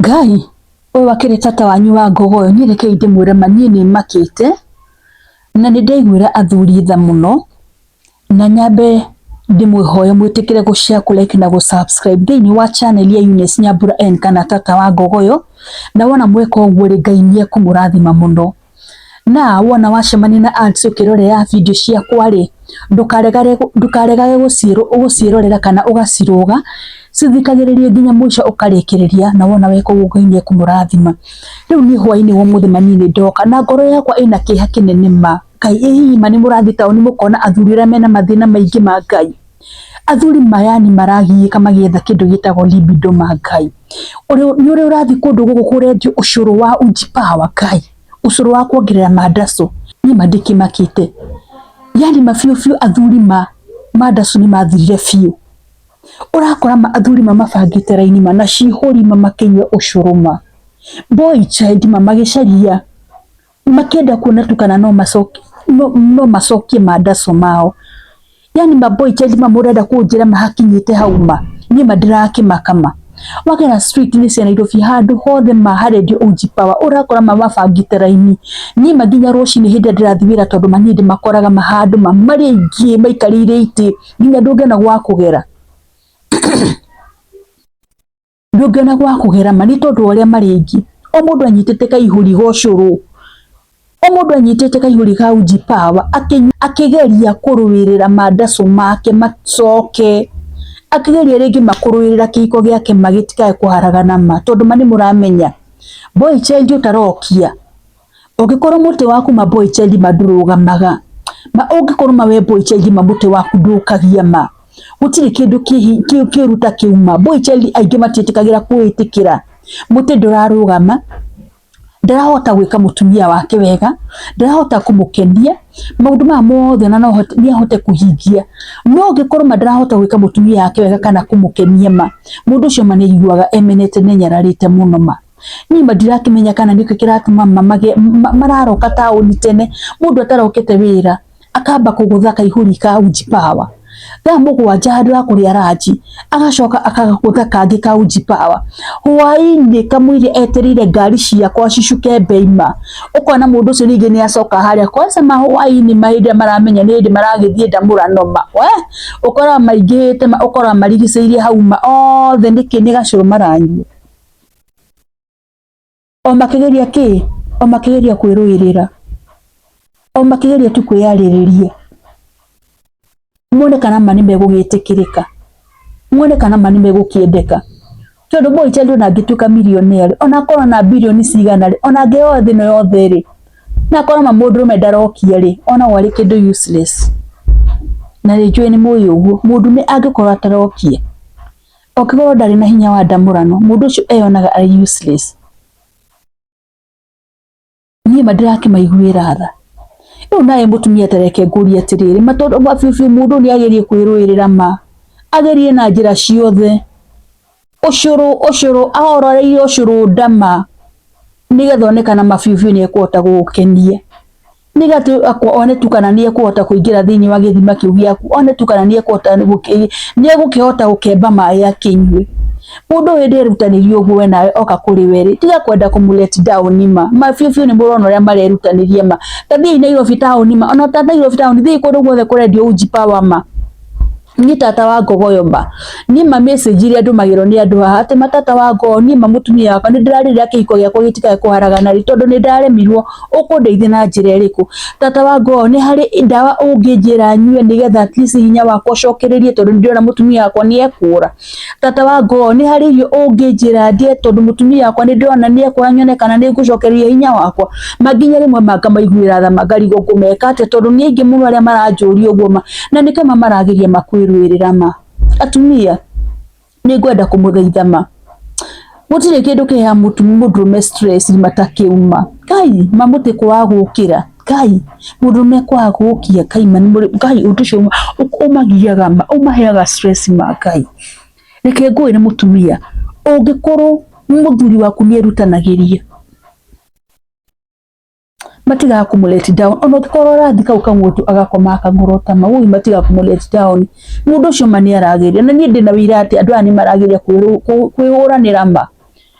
Ngai, ũyũ akĩrĩ tata wanyu wa ngogoyo, niĩ rekei ndĩmwĩre ma niĩ nĩ makĩte, na nĩ ndaiguĩra athuri tha mũno, na nyambe ndĩmwĩhoye mwĩtĩkĩre gũ share, kũ like na gũ subscribe thĩinĩ wa channel ya Eunice Nyambura N kana tata wa ngogoyo, na wona mweka ũguo rĩ, Ngai nĩ ekũmũrathima mũno. Na wona wacemania na ads ũkĩrorera video ciakwa rĩ, ndũkaregage gũciĩrorera kana ũgacirũga, cithikagĩrĩrie nginya mũico ũkarĩkĩrĩria, na wona weka ũguo Ngai nĩ ekũmũrathima. Rĩu niĩ hwainĩ wa ũmũthĩ ma niĩ nĩ ndoka na ngoro yakwa ĩna kĩeha kĩnene ma, Ngai ĩ hihi ma nĩ mũrathiĩ taũni mũkona athuri arĩa mena mathĩna maingĩ ma Ngai. Athuri ma yani maragiĩka magĩetha kĩndũ gĩtagwo libido ma Ngai. Nĩ ũrĩ ũrathiĩ kũndũ gũkũ kũrendio ũcũrũ wa uji power Ngai. Ũcũrũ wa kuongerera mandacu niĩ ma ndĩkĩmakĩte, yani ma biũ biũ athuri ma mandacu nĩ mathirire biũ, ũrakora ma athuri ma mabangĩte raini ma na cihũri ma makĩnyua ũcũrũ ma, boy child ma magĩcaria makĩenda kuona tu kana no macokie no macokie mandacu mao. Yani ma boy child ma mũrenda kũnjĩra mahakinyĩte hau ma niĩ ma ndĩrakĩmaka ma wagera street nĩ cia Nairobi handũ hothe ma harendio uji power ũrakora ma mabangĩte raini niĩ ma nginya rũcinĩ hĩndĩ ĩrĩa ndĩrathiĩ wĩra tondũ ma niĩ ndĩmakoraga ma handũ ma marĩ aingĩ maikarĩire itĩ nginya ndũngĩona gwa kũgera Ndũngĩona gwa kũgera ma nĩ tondũ wa ũrĩa marĩ aingĩ. O mũndũ anyitĩte kaihũri ga ũcũrũ, o mũndũ anyitĩte kaihũri ka uji power akĩgeria kũrũĩrĩra mandacũ make macoke, akĩgeria rĩngĩ ma kũrũĩrĩra kĩhiko gĩake ma gĩtikae kũharagana ma, tondũ ma nĩ mũramenya boy child ũtarokia Ũngĩkorwo mũtĩ waku ma boy child ma ndũrũgamaga, ma ũngĩkorwo ma we boy child ma mũtĩ waku ndũkagia ma, gũtirĩ kĩndũ kĩũru ta kĩu ma. Boy child aingĩ matiĩtĩkagĩra kwĩĩtĩkĩra, mũtĩ ndũrarũgama, ndarahota gwĩka mũtumia wake wega, ndarahota kũmũkenia, maũndũ maya mothe ona no nĩ ahote kũhingia, no ũngĩkorwo ma ndarahota gwĩka mũtumia wake wega kana kũmũkenia ma, mũndũ ũcio ma nĩ aiguaga emenete na enyararĩte mũno ma. Niĩ ma ndirakĩmenya kana nĩkĩ kĩratũma mararoka taũni tene, mũndũ atarokete wĩra akamba kũgũtha kaihũri ka uji power thaa 7 handũ ha kũrĩa ranji, agacoka akagũtha kangĩ ka uji power hwaĩ-inĩ kamũira etereire ngari ciakwa cicuke mbei ma, ũkona mũndũ ũcio ningĩ nĩ acoka harĩa kwanza mahwaĩ-inĩ ma hĩndĩ ĩrĩa maramenya nĩ hĩndĩ maragĩthiĩ ndamũrano ma we, ũkoraga maingĩhĩte ma ũkoraga marigicĩirie hau ma othe nĩkĩ nĩ gacũrũ maranyua. O makĩgeria kĩ? O makĩgeria kwĩrũĩrĩra. O makĩgeria tu kwĩyarĩrĩria. Mone kana ma nĩ megũgĩtĩkĩrĩka. Mone kana ma nĩ megũkĩendeka. Tondũ boy child ona angĩtuĩka millionaire rĩ, ona akorwo na birioni cigana rĩ, ona angĩoya thĩ ĩno yothe rĩ, na akorwo ma mũndũrũme ndarokia rĩ, onagwo arĩ kĩndũ useless. Na nĩ njũĩ nĩ mũĩ ũguo, mũndũrũme angĩkorwo atarokia Ũngĩkorwo ndarĩ na hinya wa ndamũrano, mũndũ ũcio eyonaga arĩ useless. Niĩ ma ndĩrakĩmaiguĩra tha. Rĩu nawe mũtumia ta reke ngũrie atĩrĩrĩ, ma tondũ ma biũ biũ mũndũ nĩ agerie kwĩrũĩrĩra ma, agerie na njĩra ciothe, ũcũrũ ũcũrũ ahororeire ũcũrũ nda ma, nĩgetha one kana ma biũ biũ nĩ ekũhota gũgũkenia. Nĩgetha one tu kana nĩ ekũhota kũingĩra thĩinĩ wa gĩthima kĩu gĩaku, one tu kana nĩ ekũhota nĩ egũkĩhota gũkemba maĩ akĩnyue. Mũndũ ũyũ hĩndĩ erutanĩria ũguo we nawe oka kũrĩ we rĩ, tiga kwenda kũmũ let down ma. Ma biũ biũ nĩ mũrona ũrĩa marerutanĩria ma. Ta thiĩi Nairobi taũni ma, ona ta Nairobi taũni thiĩi kũndũ guothe kũrendio uji power ma. Niĩ tata wa ngogoyo ma, niĩ ma message iria ndũmagĩrwo nĩ andũ haha atĩ ma tata wa ngogoyo niĩ ma mũtumia wakwa nĩ ndĩrarĩrĩra kĩhiko gĩakwa gĩtikae kũharagana rĩ tondũ nĩ ndaremirwo ũkũndeithia na njĩra ĩrĩkũ? Tata wa ngogoyo nĩ harĩ ndawa ũngĩnjĩra nyue nĩgetha at least hinya wakwa ũcokererie tondũ nĩ ndĩrona mũtumia wakwa nĩ ekũra? Tata wa ngogoyo nĩ harĩ irio ũngĩnjĩra ndĩe tondũ mũtumia wakwa nĩ ndĩrona nĩ ekũra nyone kana nĩ ngũcokereria hinya wakwa? Ma nginya rĩmwe ma ngamaiguĩra tha ma ngarigwo ngũmeka atĩa tondũ nĩ aingĩ mũno arĩa maranjũria ũguo ma na nĩkĩo ma marageria ma kwĩrũĩrĩra ma. Atumia nĩ ngwenda kũmũthaitha ma, gũtirĩ kĩndũ kĩheaga mũndũrũme stress ma ta kĩu ma. Ngai ma mũtĩ kwaga gũkĩra, Ngai mũndũrũme kwaga gũkia Ngai ma Ngai ũndũ ũcio ũmagiaga ma, ũmaheaga stress ma Ngai. Reke ngwĩre mũtumia, ũngĩkorwo mũthuri waku nĩ erutanagĩria matigaga kũmũ let down ona ũngĩkorwo ũrathiĩ kau kang'ũtũ agakoma akang'orota ma ũi matigaga kũmũ let down mũndũ ũcio ma nĩ arageria na niĩ ndĩna wĩira atĩ andũ aya nĩ marageria kwĩhũranĩra ma.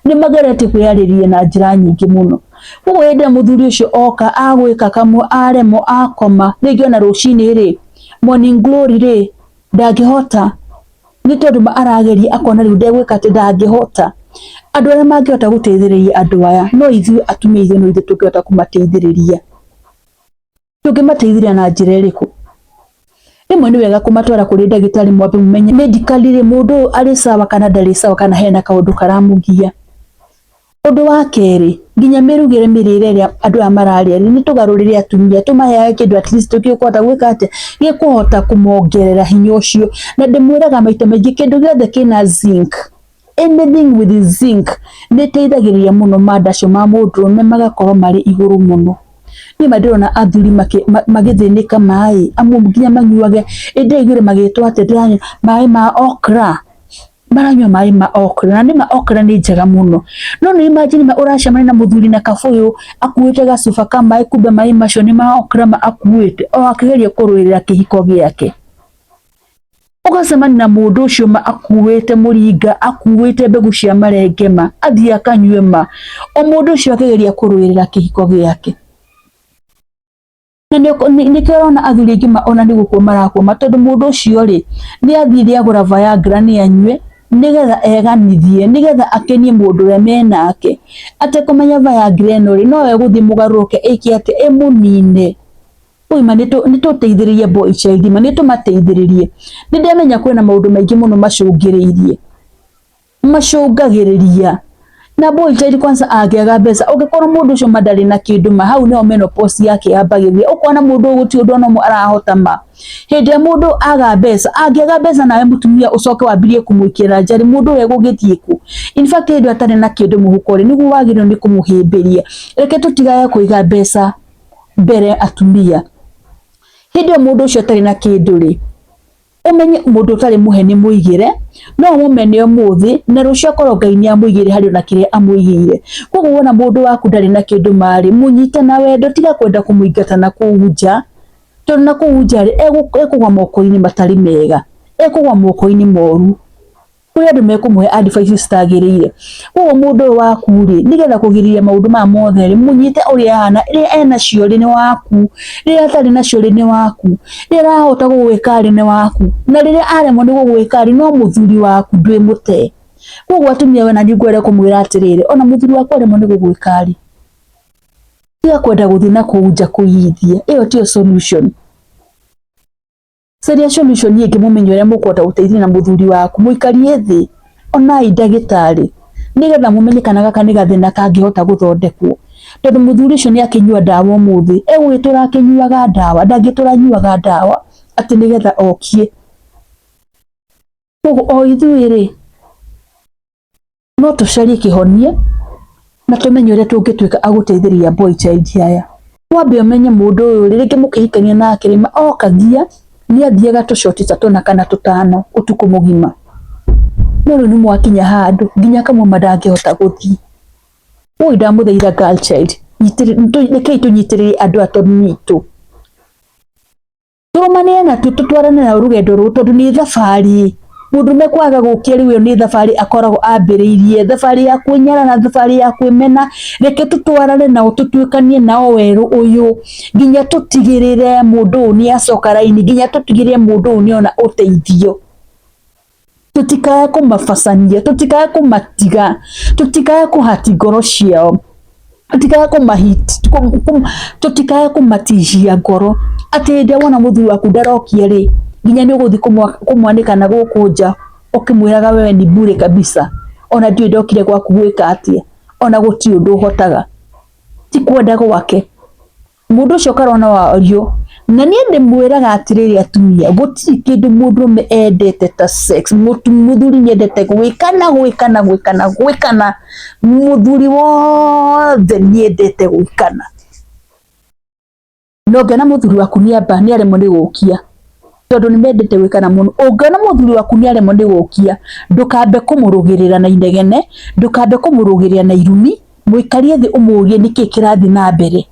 Nĩ mageretie kwĩyarĩrĩria na njĩra nyingĩ mũno. Koguo hĩndĩ ĩrĩa mũthuri ũcio oka agwĩka kamwe aremwo akoma, rĩngĩ ona rũcinĩ rĩ, morning glory rĩ, ndangĩhota nĩ tondũ ma arageria akona rĩu ndegwĩka atĩ ndangĩhota. Andũ arĩa mangĩhota gũteithĩrĩria andũ aya no ithuĩ atumia ithuĩ no ithuĩ tũngĩhota kũmateithĩrĩria. Tũngĩmateithĩrĩria na njĩra ĩrĩkũ? Rĩmwe nĩ wega kũmatwara kũrĩ ndagĩtarĩ mwambe mũmenye medically rĩ mũndũ ũyũ arĩ sawa kana ndarĩ sawa kana hena kaũndũ karamũgia. Ũndũ wa kerĩ, nginya mĩrugĩre mĩrĩre ĩrĩa andũ aya mararĩa rĩ, nĩ tũgarũrĩre atumia tũmaheage kĩndũ at least gĩkũhota gwĩka atĩa, gĩkũhota kũmongerera hinya ũcio. Na ndĩmwĩraga maita maingĩ kĩndũ gĩothe kĩna zinc, anything with zinc nĩ ĩteithagĩrĩria mũno mandacio ma mũndũrũme magakorwo marĩ igũrũ mũno. Niĩ ma ndĩrona athuri magĩthĩnĩka maĩ, amwe nginya manyuage, ĩ ndĩraiguire magĩtwo atĩ ndĩranyua maĩ ma okra, maranyua maĩ ma okra, na nĩma okra nĩ njega mũno. No nĩ imagine ma ũracemania na mũthuri na kabũyũ akuĩte gacuba ka maĩ kumbe maĩ macio nĩ ma okra ma akuĩte o akĩgeria kũrũĩrĩra kĩhiko gĩake. Ũgacemania na mũndũ ũcio ma akuĩte mũringa, akuĩte mbegũ cia marenge ma, athiĩ akanyue ma, o mũndũ ũcio akĩgeria kũrũĩrĩra kĩhiko gĩake. Na nĩkĩo ũrona athuri aingĩ ma ona nĩ gũkua marakua ma tondũ mũndũ ũcio rĩ, nĩ athire agũra Viagra nĩ anyue, nĩgetha eganithie, nĩgetha akenie mũndũ ũrĩa menake. Atekũmenya Viagra ĩno rĩ, no ĩgũthiĩ mũgarũrũke ĩke atĩa, ĩmũnine. Oi ma nĩ tũteithĩrĩrie boy child ma nĩ tũmateithĩrĩrie. Nĩ ndamenya kwĩna maũndũ maingĩ mũno macũngĩrĩirie, macũngagĩrĩria na boy child kwanza angĩaga mbeca ũngĩkorwo mũndũ ũcio ma ndarĩ na kĩndũ ma hau nĩho menopause yake yambagĩrĩria. Ũkona mũndũ ũyũ gũtirĩ ũndũ ona ũmwe arahota ma. Hĩndĩ ĩrĩa mũndũ aga mbeca, angĩaga mbeca nawe mũtumia ũcoke wambĩrĩrie kũmũikĩrĩra nja rĩ, mũndũ ũyũ egũgĩthiĩ kũ? In fact hĩndĩ ĩyo atarĩ na kĩndũ mũhuko rĩ, nĩguo wagĩrĩirwo nĩ kũmũhĩmbĩria. Reke tũtigage kũiga mbeca mbere atumia. Hĩndĩ ĩyo mũndũ ũcio atarĩ na kĩndũ rĩ, ũmenye mũndũ ũtarĩ mũhe nĩ mũigĩre, no ũmũmene ũmũthĩ na rũciũ akorwo Ngai nĩ amũigĩire harĩ ona kĩrĩa amũigĩire. Koguo wona mũndũ waku ndarĩ na kĩndũ marĩ, mũnyite na wendo, tiga kwenda kũmũingata na kũu nja, tondũ na kũu nja rĩ, ekũgwa moko-inĩ matarĩ mega, ekũgwa moko-inĩ moru. Kũrĩ andũ mekũmũhe advice citagĩrĩire. Koguo mũndũ ũyũ waku rĩ, nĩgetha kũgirĩrĩria maũndũ maya mothe rĩ, mũnyite ũrĩa ahana, rĩrĩa enacio rĩ nĩ waku, rĩrĩa atarĩ nacio rĩ nĩ waku, rĩrĩa arahota gũgwĩka rĩ nĩ waku, na rĩrĩa aremwo nĩ gũgwĩka rĩ no mũthuri waku ndwĩ mũte. Koguo atumia we naniĩ ngwenda kũmwĩra atĩrĩrĩ, ona mũthuri waku aremwo nĩ gũgwĩka rĩ, tiga kwenda gũthiĩ na kũu nja kũiyithia, ĩyo tiyo solution. Caria solution ĩngĩ mũmenye ũrĩa mũkũhota gũteithania na mũthuri waku, mũikarie thĩ, onai ndagĩtarĩ nĩgetha mũmenye kana gaka nĩ gathĩna kangĩhota gũthondekwo. Tondũ mũthuri ũcio nĩ akĩnyua ndawa ũmũthĩ, egũgĩtũra akĩnyuaga ndawa, ndangĩtũra anyuaga ndawa atĩ nĩgetha okie. Koguo o ithuĩ rĩ, no tũcarie kĩhonia na tũmenye ũrĩa tũngĩtuĩka a gũteithĩrĩria boy child aya. Wambe ũmenye mũndũ ũyũ rĩ, rĩngĩ mũkĩhikania nake rĩ, okagia nĩ athiaga tũcoti ta tũna kana tũtano ũtukũ mũgima. No rĩu nĩ mwakinya handũ nginya kamwe ma ndangĩhota gũthiĩ. Ũi ndamũthaitha girl child, rekei tũnyitĩrĩre andũ aya tondũ nĩ itũ. Tũrũmanĩre natuo tũtwarane nao rũgendo rũrũ tondũ nĩ thabarĩ. Mũndũrũme kwaga gũkia rĩu ĩyo nĩ thabarĩ akoragwo ambĩrĩirie, thabarĩ ya kwĩnyarara, thabarĩ ya kwĩmena. Reke tũtwarane nao tũtuĩkanie nao werũ ũyũ nginya tũtigĩrĩre mũndũ ũyũ nĩ acoka raini, nginya tũtigĩrĩre mũndũ ũyũ nĩ ona ũteithio. Tũtikae kũmabacania, tũtikae kũmatiga, tũtikae kũhati ngoro ciao, tũtikae tũtikae kũmatihia ngoro atĩ hĩndĩ ĩrĩa wona mũthuri waku ndarokia rĩ, nginya nĩ ũgũthiĩ kũmwanĩka na gũkũ nja ũkĩmwĩraga wewe ni bure kabisa, ona ndiũĩ ndokire gwaku gwĩka atĩa, ona gũtirĩ ũndũ ũhotaga. Ti kwenda gwake. Mũndũ ũcio ũkarona wario. Na niĩ ndĩmwĩraga atĩrĩrĩ atumia, gũtirĩ kĩndũ mũndũrũme endete ta sex. Mũthuri nĩ endete gwĩkana gwĩkana gwĩkana gwĩkana. Mũthuri wothe nĩ endete gwĩkana. Na ũngĩona mũthuri waku nĩ amba nĩ aremwo nĩ gũkia, tondũ nĩ mendete gwĩkana mũno. Ũngĩona mũthuri waku nĩ aremwo nĩ gũkia, ndũkambe kũmũrũgĩrĩra na inegene, ndũkambe kũmũrũgĩrĩra na irumi, mũikarie thĩ ũmũrie nĩkĩ kĩrathiĩ na mbere.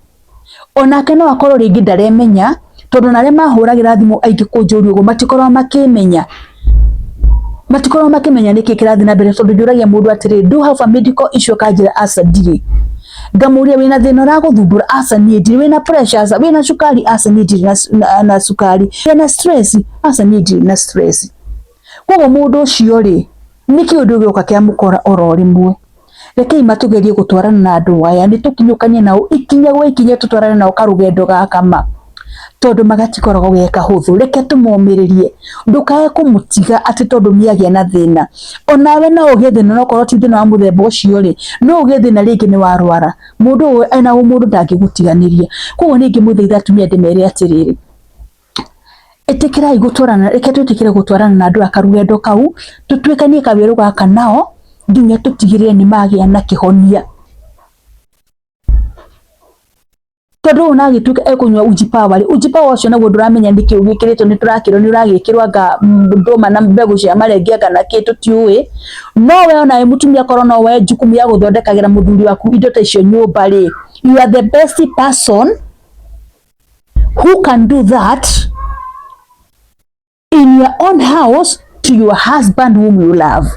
Onake no akorwo rĩngĩ ndaremenya, tondũ ona arĩa mahũragĩra thimũ aingĩ kũnjũria ũguo matikoragwo makĩmenya. Matikoragwo makĩmenya nĩkĩ kĩrathiĩ na mbere tondũ njũragia mũndũ atĩrĩ, do you have a medical issue? Akanjĩra aca ndirĩ. Ngamũria wĩna thĩna ũragũthumbũra? Aca niĩ ndirĩ. Wĩna pressure? Aca. Wĩna cukari? Aca niĩ ndirĩ na cukari. Wĩna stress? Aca niĩ ndirĩ na stress. Koguo mũndũ ũcio rĩ, nĩ kĩũndũ gĩoka kĩamũkora oro rĩmwe. Rekei matugerie gũtwarana na andũ aya, nĩ tũkinyũkanie nao ikinya gwa ikinya, tũtwarane nao karũgendo gaka ma, tondũ magatikoragwo ge kahũthũ. Reke tũmomĩrĩrie, ndũkae kũmũtiga atĩ tondũ nĩagĩa na thĩna. Onawe no ũgĩe thĩna, no korwo ti thĩna wa mũthemba ũcio rĩ, no ũgĩe thĩna rĩngĩ nĩ warwara. Mũndũ ũyũ ena ũmũndũ ndangĩgũtiganĩria. Koguo niĩ ingĩmũthaitha atumia ndĩmere atĩrĩrĩ, ĩtĩkĩrai gũtwarana, reke twĩtĩkĩre gũtwarana na andũ aya karũgendo kau, tũtuĩkanie kawerũ gaka nao nginya tũtigĩrĩre nĩ magĩa na kĩhonia. Tondũ ũyũ nagĩtuĩka ekũnyua uji power rĩ, uji power ũcio naguo ndũramenya nĩkĩ ũgĩkĩrĩtwo, nĩ tũrakĩrwo nĩ ũragĩkĩrwo anga ndũma na mbegũ cia marenge anga na kĩ tũtiũĩ. No we onawe mũtumia korwo no woe jukumu ya gũthondekagĩra mũthuri waku indo ta icio nyũmba rĩ, you are the best person who can do that in your own house to your husband whom you love.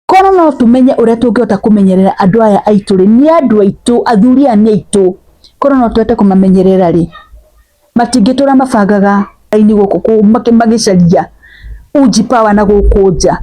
Korwo no tumenye uria tungihota kumenyerera andu aya aitu ri, ni andu aitu, athuri aya ni aitu, korwo no tuhote kumamenyerera ri, matingĩtũra mabangaga raini gũkũ magĩcaria uji power na gũkũ nja.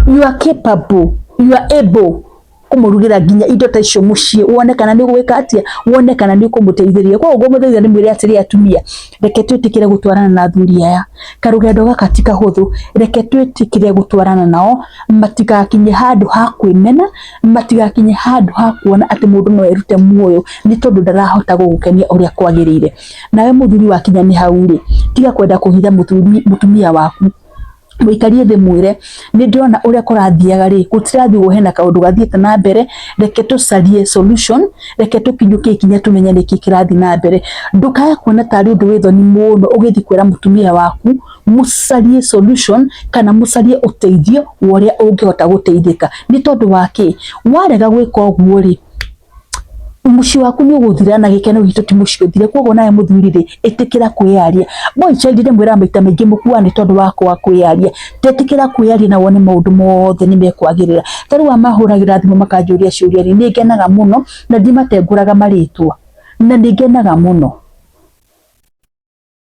You are capable, you are able kũmũrugĩra nginya indo ta icio mũciĩ, wone kana nĩ ũgwĩka atĩa, wone kana nĩ ũkũmũteithĩrĩria. Koguo ngũmũteithia ndĩmwĩre atĩrĩ atumia, reke twĩtĩkĩre gũtwarana na athuri aya, karũgendo gaka ti kahũthũ, reke twĩtĩkĩre gũtwarana nao, matigakinye handũ ha kwĩmena, matigakinye handũ ha kuona atĩ mũndũ no erute muoyo nĩ tondũ ndarahota gũgũkenia ũrĩa kwagĩrĩire. Nawe mũthuri wakinya nĩ hau rĩ, tiga kwenda kũhitha mũtumia waku, mũikarie thĩ mwĩre nĩ ndĩrona ũrĩa kũrathiaga rĩ, gũtirathiĩ ũguo, hena kaũndũ gathiĩte na mbere, reke tũcarie solution, reke tũkinyũkie ikinya tũmenye nĩkĩ kĩrathiĩ na mbere. Ndũkae kuona tarĩ ũndũ wĩ thoni mũno ũgĩthiĩ kwĩra mũtumia waku mũcarie solution kana mũcarie ũteithio wa ũrĩa ũngĩhota gũteithĩka. Nĩ tondũ wa kĩ? Warega gwĩka ũguo rĩ, mũciĩ waku nĩ ũgũthira na gĩkeno gitũ ti mũciĩ ũthire. Koguo nawe mũthuri rĩ, ĩtĩkĩra kwĩyaria. Boy child ndĩmwĩraga maita maingĩ mũkuaga nĩ tondũ wa kwaga kwĩyaria. Tetĩkĩra kwĩyaria na wone maũndũ mothe nĩ mekwagĩrĩra. Ta rĩu aya mahũragĩra thimũ makanjũria ciũria rĩ, nĩ ngenaga mũno na ndimatengũraga marĩtwa, na nĩ ngenaga mũno.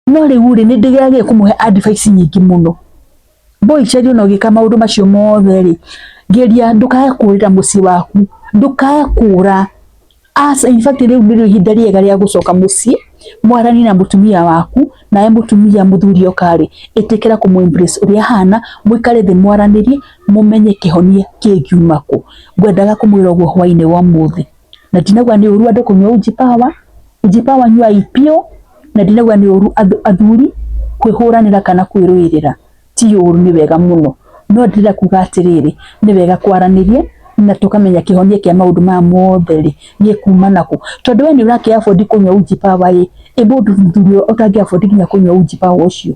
No rĩu rĩ, nĩ ndĩgeragia kũmũhe advice nyingĩ mũno. Boy child ona ũgĩka maũndũ macio mothe rĩ, geria ndũkae kũrĩra mũciĩ waku, ndũkae kũra. Aca, in fact rĩu nĩrĩo ihinda rĩega rĩa gũcoka mũciĩ, mwaranie na mũtumia waku, nawe mũtumia mũthuri oka rĩ, ĩtĩkĩra kũmũ embrace ũrĩa ahana, mũikare thĩ mwaranĩrie, mũmenye kĩhonia kĩngiuma kũ. Ngwendaga kũmwĩra ũguo hwainĩ wa ũmũthĩ. Na ndinauga nĩ ũru andũ kũnyua uji power, uji power nyuai biũ, na ndinauga nĩ ũru athuri kwĩhũranĩra kana kwĩrũĩrĩra, ti ũru, nĩ wega mũno. No ndĩrenda kuga atĩrĩrĩ, nĩ wega kwaranĩria na tũkamenya kĩhonia kĩa maũndũ maya mothe rĩ, gĩkuma nakũ. Tondũ we nĩ ũrakĩ afford kũnyua uji power ĩ, ĩ mũndũ mũthuri ũrĩa ũtangĩ afford nginya kũnyua uji power ũcio.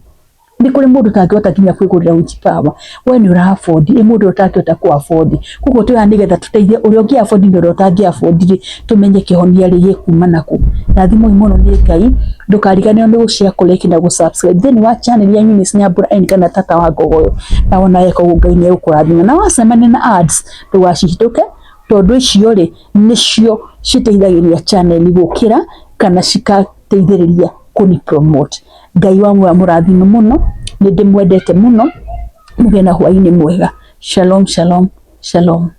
Nĩ kũrĩ mũndũ ũtangĩhota nginya kwĩgũrĩra uji power, we nĩ ũra afford, ĩ mũndũ ũrĩa ũtangĩhota kũ afford. Koguo twĩ haha nĩgetha tũteithie ũrĩa ũngĩ afford na ũrĩa ũtangĩ afford rĩ, tũmenye kĩhonia rĩ gĩkuma nakũ. Rathimwoi mũno nĩ Ngai, ndũkariganĩrwo nĩ gũ share, kũ like na gũ subscribe thĩinĩ wa channel ya Eunice Nyambura N kana Tata wa Ngogoyo. Na wona weka ũguo Ngai nĩ egũkũrathima. Na wacemania na ads ndũgacihĩtũke, tondũ icio rĩ nĩcio citeithagĩrĩria channel gũkĩra kana cikateithĩrĩria kũni promote. Ngai wa muoyo amũrathime mũno, nĩ ndĩmwendete mũno, mũgĩe na hwainĩ mwega. Shalom, shalom, shalom.